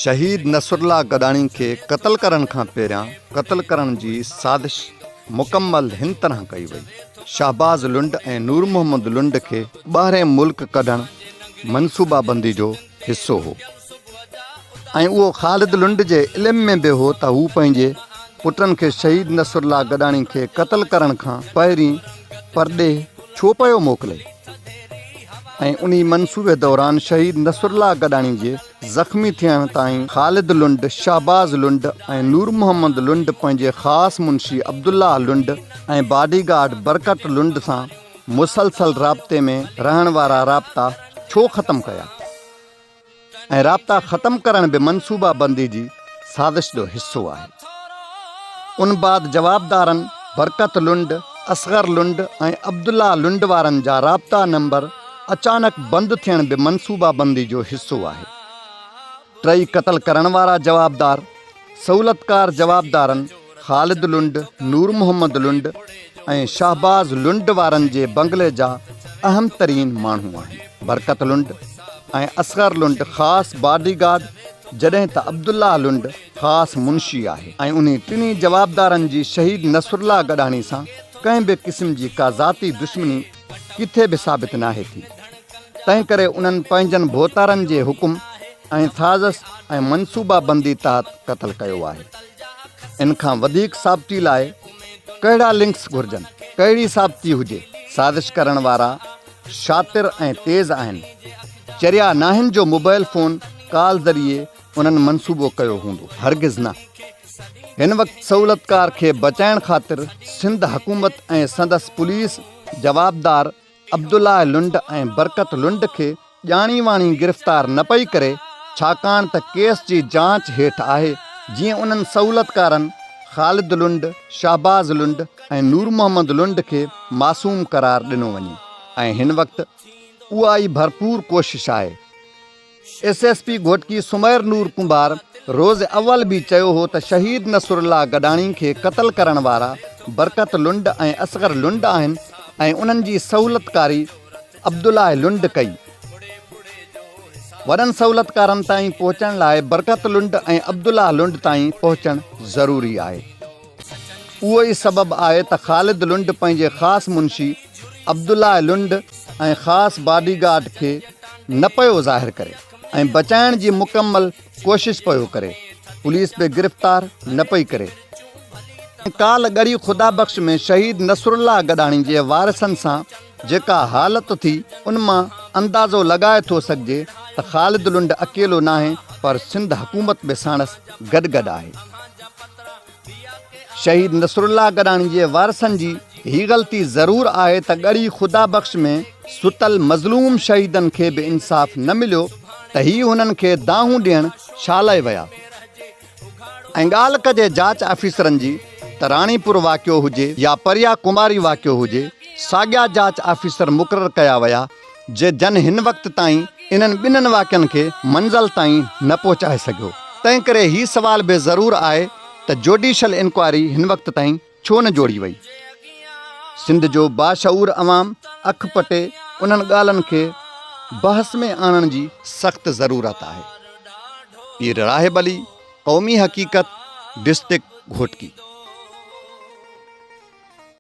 شهيد نصرالله گڏاڻي کي قتل ڪرڻ کان پهريان قتل ڪرڻ جي سازش مڪمل هن طرح ڪئي وئي. شهباز لنڊ ۽ نور محمد لنڊ کي ٻاهرين ملڪ ڪڍڻ منصوبابندي جو حصو هو ۽ اهو خالد لنڊ جي علم ۾ به هو ته هو پنهنجي پٽن کي شهيد نصرالله گڏاڻي کي قتل ڪرڻ کان پهرين پرڏيهه ڇو پيو موڪلي ۽ انهي منصوبي دوران شهيد نصرالله گڏاڻي جي زخمي ٿيڻ تائين خالد لنڊ، شهباز لنڊ ۽ نور محمد لنڊ پنهنجي خاص منشي عبدالله لنڊ ۽ باڊي گارڊ برڪت لنڊ سان مسلسل رابطي ۾ رهڻ وارا رابطا ڇو ختم ڪيا ۽ رابطا ختم ڪرڻ به منصوبا بندي جي سازش جو حصو آهي. ان بعد جوابدارن برڪت لنڊ، اصغر لنڊ ۽ عبدالله لنڊ وارن جا رابطا نمبر اچانڪ بند ٿيڻ به منصوبا بندي جو حصو آهي. ٽئي قتل ڪرڻ وارا جوابدار سهولتڪار جوابدارن خالد لنڊ، نور محمد لنڊ ۽ شهباز لنڊ وارن جي بنگلي جا اهم ترين ماڻهو آهن. برڪت لنڊ ۽ اصغر لنڊ خاص باڊي گارڊ جڏهن ته عبدالله لنڊ خاص منشي آهي ۽ انهي ٽنهي جوابدارن جي شهيد نصرالله گڏاڻي سان ڪنهن به قسم جي ڪا ذاتي دشمني ڪٿي به ثابت ناهي ٿي، تنهنڪري انهن پنهنجن ڀوتارن جي حڪم ۽ سازش ۽ منصوبه بندي تحت قتل ڪيو آهي. ان کان وڌيڪ ثابتي لاء ڪهڙا لنڪس گهرجن؟ ڪهڙي ثابتي هجي؟ سازش ڪرڻ وارا شاطر ۽ تيز آهن، چريا ناهن جو موبائل فون ڪال ذريعي انهن منصوبو ڪيو هوندو، هرگز نه. هن وقت سهولتڪار کي بچائڻ خاطر سنڌ حڪومت ۽ سندس پوليس جوابدار عبدالله لنڊ ۽ برڪت لنڊ کي ڄاڻي واڻي گرفتار نه پئي ڪري ڇاڪاڻ ته ڪيس جي جاچ هيٺ آهي جيئن انهن سهولتڪارن خالد لنڊ، شهباز لنڊ ۽ نور محمد لنڊ کي معصوم قرار ڏنو وڃي ۽ هن وقت اها ئي ڀرپور ڪوشش آهي. S S P Ghotki Sumair Noor Kumbhar روز اول به چيو هو ته شهيد نصرالله گڏاڻي کي قتل ڪرڻ وارا برڪت لنڊ ۽ اصغر لنڊ آهن ۽ انهن جي سهولتڪاري عبدالله لنڊ ڪئي. وڏن سهولتڪارن تائين پهچڻ لاء برڪت لنڊ ۽ عبدالله لنڊ تائين پهچڻ ضروري آهي. اهو ئي سبب آهي ته خالد لنڊ پنهنجي خاص منشي عبدالله لنڊ ۽ خاص باڊي گارڊ کي نه پيو ظاهر ڪري ۽ بچائڻ جي مڪمل ڪوشش پيو ڪري، پوليس به گرفتار نه پئي ڪري. ڪالهه ڳڙهي خدا بخش ۾ شهيد نصرالله گڏاڻي جي وارثن سان جيڪا حالت ٿي ان مان اندازو لڳائي ٿو سگهجي ته خالد لنڊ اڪيلو ناهي پر سنڌ حڪومت به ساڻس گڏ گڏ آهي. شهيد نصرالله گڏاڻي جي وارثن جي هي غلطي ضرور آهي ته ڳڙهي خدا بخش ۾ ستل مظلوم شهيدن کي به انصاف نه مليو ته هي هنن کي دانهون ڏيڻ ڇا لاء ويا؟ ۽ ڳالهه ڪجي جاچ آفيسرن جي ته راڻيپور واقعو هجي يا پريا ڪماري واقعو هجي ساڳيا جاچ آفيسر مقرر ڪيا ويا جي جن هن وقت تائين انهن ٻنهن واقعن کي منزل تائين نه پهچائي سگهيو. تنهن ڪري هي سوال به ضرور آهي ته جوڊيشل انڪوائري هن وقت تائين ڇو نه جوڙي وئي؟ سنڌ جو باشعور عوام اک پٽي انهن ڳالهن کي بحث ۾ آڻڻ جي سخت ضرورت آهي. پير راهب علي، قومي حقيقت، ڊسٽرڪٽ گهوٽڪي.